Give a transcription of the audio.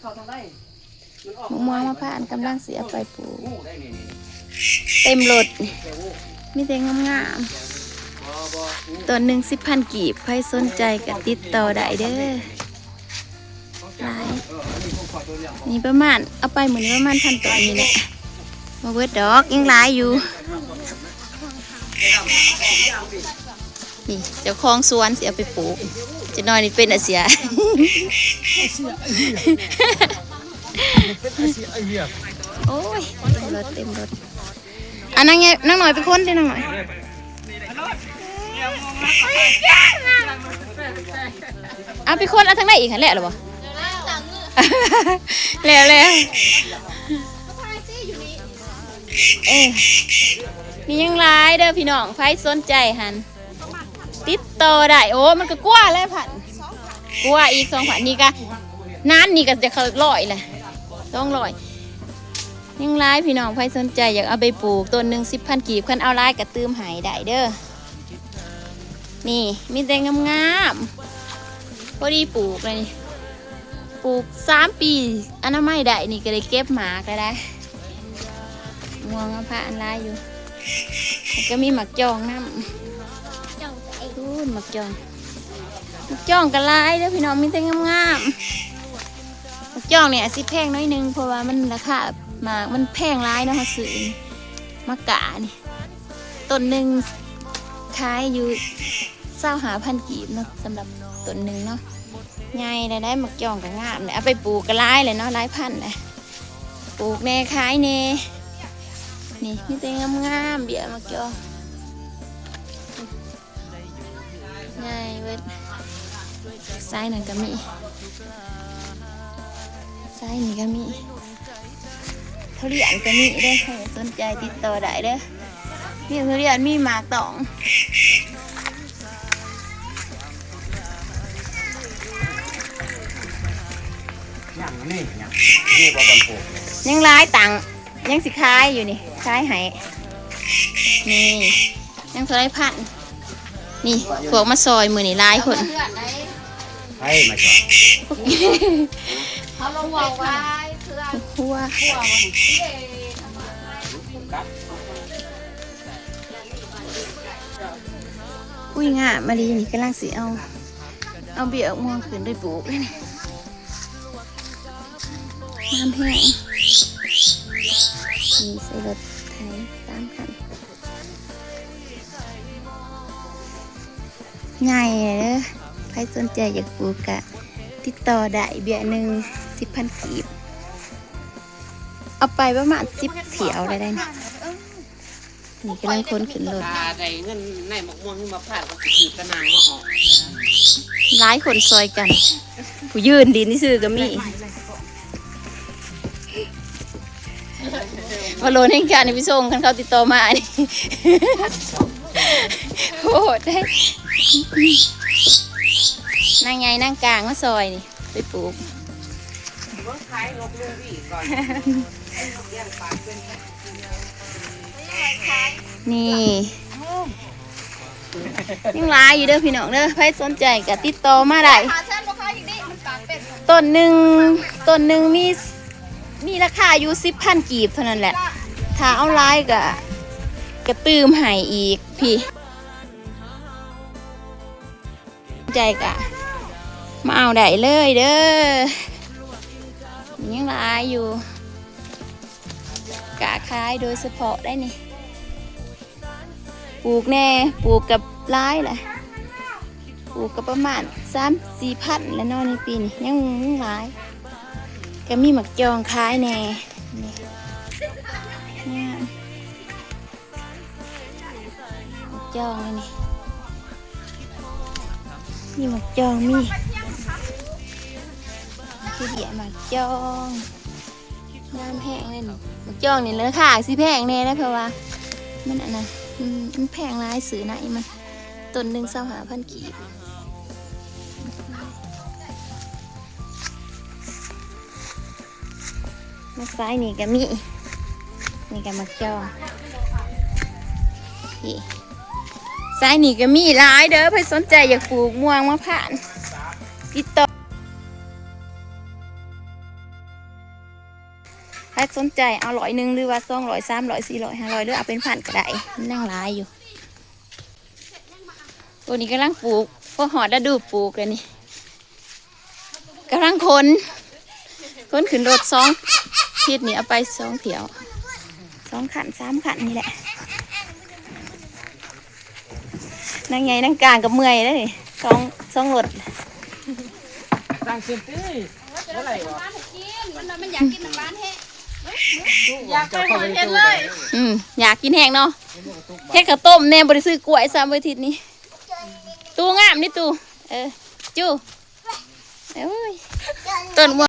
ມະມ່ວງ ມະພຮ້າວ ກຳລັງຊິເອົາໄປປູກ ເຕັມລົດ ມີແຕ່ງາມໆ ຕົ້ນໜຶ່ງສິບພັນກີບ ໃຜສົນໃຈກໍຕິດຕໍ່ໄດ້ເດີ້ ຫຼາຍ ນີ້ປະມານ ເອົາໄປມື້ນີ້ປະມານພັນຕົ້ນນີ້ແຫຼະ ບໍ່ເບິດດອກ ຍັງຫຼາຍຢູ່. ນີ້ເຈົ້າຂອງສວນຊິເອົາໄປປູກ ຈັກໜ້ອຍນີ້ເປັນອາເຊຍ ໂອ້ຍ ເຕັມລົດ ເຕັມລົດ ອັນນັ້ນ ນາງໜ້ອຍເປັນຄົນເດ້ ນາງໜ້ອຍ ເອົາໄປຄົນ ເອົາທາງໃດອີກຫັ້ນ ແລ້ວລະບໍ່? ແລ້ວ ແລ້ວ ເອີ ນີ້ຍັງຫຼາຍເດີ້ພີ່ນ້ອງ ໃຜສົນໃຈຫັ້ນ ຕິດຕໍ່ໄດ້ ໂອ້ ມັນກໍກວ່າແລ້ວພັນ ກວ່າອີກສອງພັນ ນີ້ກະ ນານນີ້ກໍຈະເຂົ້າຮ້ອຍແຫຼະ ສອງຮ້ອຍ ຍັງຫຼາຍພີ່ນ້ອງ ໃຜສົນໃຈຢາກເອົາໄປປູກ ຕົ້ນໜຶ່ງສິບພັນກີບ ຄັນເອົາຫຼາຍກໍຕື່ມໃຫ້ໄດ້ເດີ້ ນີ້ມີແຕ່ງາມໆ ພໍດີປູກເລີຍນີ້ ປູກສາມປີ ອະນາໄມໄດ້ ນີ້ກໍໄດ້ເກັບໝາກແລ້ວໄດ໋ ມ່ວງມະພຮ້າວ ອັນຫຼາຍຢູ່ ແລ້ວກໍມີໝາກຈອງນຳ ພຸ້ນໝາກຈອງ ໝາກຈອງກໍຫຼາຍເດີ້ພີ່ນ້ອງ ມີແຕ່ງາມໆ ໝາກຈອງນີ້ອາດຊິແພງໜ້ອຍໜຶ່ງ ເພາະວ່າມັນລາຄາ ໝາກມັນແພງຫຼາຍເນາະ ເຮົາຊື້ມາກະນີ້ ຕົ້ນໜຶ່ງຂາຍຢູ່ຊາວຫ້າພັນກີບເນາະ ສຳລັບຕົ້ນໜຶ່ງເນາະ ໃຫຍ່ແລ້ວໄດ໋ ໝາກຈອງກໍງາມ ເອົາໄປປູກກໍຫຼາຍແລ້ວເນາະ ຫຼາຍພັນແລ້ວ ປູກແດ່ຂາຍແດ່ ນີ້ມີແຕ່ງາມໆ ເບ້ຍໝາກຈອງ ໃຫຍ່ເບິດ ຊາຍນັ້ນກໍມີ ຊາຍນີ້ກໍມີ ທຸລຽນກໍມີເດີ້ ໃຜສົນໃຈຕິດຕໍ່ໄດ້ເດີ້ ມີທຸລຽນ ມີໝາກຕອງ ຍັງມີ ຍັງມີບໍ່ບ່ອນປູກ ຍັງຫຼາຍຕັງ ຍັງຊິຂາຍຢູ່ນີ້ ຂາຍໃຫ້ນີ້ ຍັງເທົ່າໃດພັນ ນີ້ ພວກມາຊ່ອຍມື້ນີ້ຫຼາຍຄົນ ໃຜມາຊ່ອຍ ເຂົາລະຫົວວ່າ ຫົວ ຫົວ ອຸ້ຍ ງາມມາລີນີ້ ກຳລັງຊິເອົາ ເອົາເບ້ຍໝາກມ່ວງຂຶ້ນໄປປູກເລີຍນີ້ ງາມແຮງ ນີ້ໃສ່ລົດໄຖສາມຄັນ ໃຫຍ່ເດີ້ ໃຜສົນໃຈຢາກປູກກະຕິດຕໍ່ໄດ້ ເບ້ຍໜຶ່ງສິບພັນກີບ ເອົາໄປປະມານສິບຖ້ຽວໄດ້ ໄດ້ນີ້ ນີ້ກຳລັງຂົນຂຶ້ນລົດ ຖ້າໄດ້ເງິນໃນໝາກມ່ວງ ຫຼື ໝາກພ້າວ ກໍຊິຊື້ຕະໜ່າງມາອອກ ຫຼາຍຄົນຊ່ອຍກັນ ຜູ້ຢືນດິນຊື່ໆກໍມີ ວ່າໂລນແຫ່ງຊາດນີ້ໄປສົ່ງ ຄັນເຂົາຕິດຕໍ່ມານີ້ ໂພດເດ້ ນາງໃຫຍ່ນາງກາງມາຊ່ອຍນີ້ ໄປປູກ ນີ້ ຍັງຫຼາຍຢູ່ເດີ້ພີ່ນ້ອງເດີ້ ໃຜສົນໃຈກໍຕິດຕໍ່ມາໄດ້ ຕົ້ນໜຶ່ງ ຕົ້ນໜຶ່ງມີ ມີລາຄາຢູ່ສິບພັນກີບເທົ່ານັ້ນແຫຼະ ຖ້າເອົາຫຼາຍກໍ ກະຕື່ມໃຫ້ອີກພີ້ ໃຈກະມາເອົາໄດ້ເລີຍເດີ້ ຍັງຫຼາຍຢູ່ ກະຂາຍໂດຍສະເພາະໄດ໋ນີ້ ປູກແດ່ ປູກກັບຫຼາຍແຫຼະ ປູກກໍປະມານສາມສີ່ພັນແຫຼະເນາະ ໃນປີນີ້ ຍັງ ຍັງຫຼາຍ ກະມີໝາກຈອງຂາຍແດ່ ນີ້ ງາມ ໝາກຈອງນີ້ ມີໝາກຈອງ ມີ ຄືເບ້ຍໝາກຈອງ ງາມແຮງເລີຍນີ້ ໝາກຈອງນີ້ລາຄາຊິແພງແດ່ນະ ເພາະວ່າມັນອັນນັ້ນ ມັນ ມັນແພງຫຼາຍ ຊື້ໃນມັນ ຕົ້ນໜຶ່ງຊາວຫ້າພັນກີບ. ມາຊ້າຍນີ້ກໍມີ ນີ້ກໍໝາກຈອງ ນີ້ ຊ້າຍນີ້ກໍມີຫຼາຍເດີ້ ໃຜສົນໃຈຢາກປູກມ່ວງມະພຮ້າວ ຕິດຕໍ່. ໃຜສົນໃຈເອົາຮ້ອຍໜຶ່ງ ຫຼືວ່າສອງຮ້ອຍ ສາມຮ້ອຍ ສີ່ຮ້ອຍ ຫ້າຮ້ອຍ ຫຼືເອົາເປັນພັນກໍໄດ້ ມັນຍັງຫຼາຍຢູ່. ໂອ້ ນີ້ກຳລັງປູກ ພໍຮອດລະດູປູກແລ້ວນີ້ ກຳລັງຂົນ ຂົນຂຶ້ນລົດສອງ ທິດນີ້ເອົາໄປສອງຖ້ຽວ ສອງຄັນ ສາມຄັນນີ້ແຫຼະ. ນາງໃຫຍ່ນາງກາງກໍເມື່ອຍເດ້ ສອງ ສອງລົດ ຕັ້ງເຊັນຕີບໍ່ໄດ້ຫວາ? ມັນຢາກກິນນ້ຳຫວານແຮງ ຢາກໄປຫອດເຮັດເລີຍ. ອືມ ຢາກກິນແຮງເນາະ ເຮັດເຂົ້າຕົ້ມແດ່ ບໍ່ໄດ້ຊື້ກ້ວຍຊ້ຳ ອາທິດນີ້. ຕູ້ງາມນີ້ຕູ້ ເອີ ຈູ້ ໂອ້ຍ ຕົ້ນ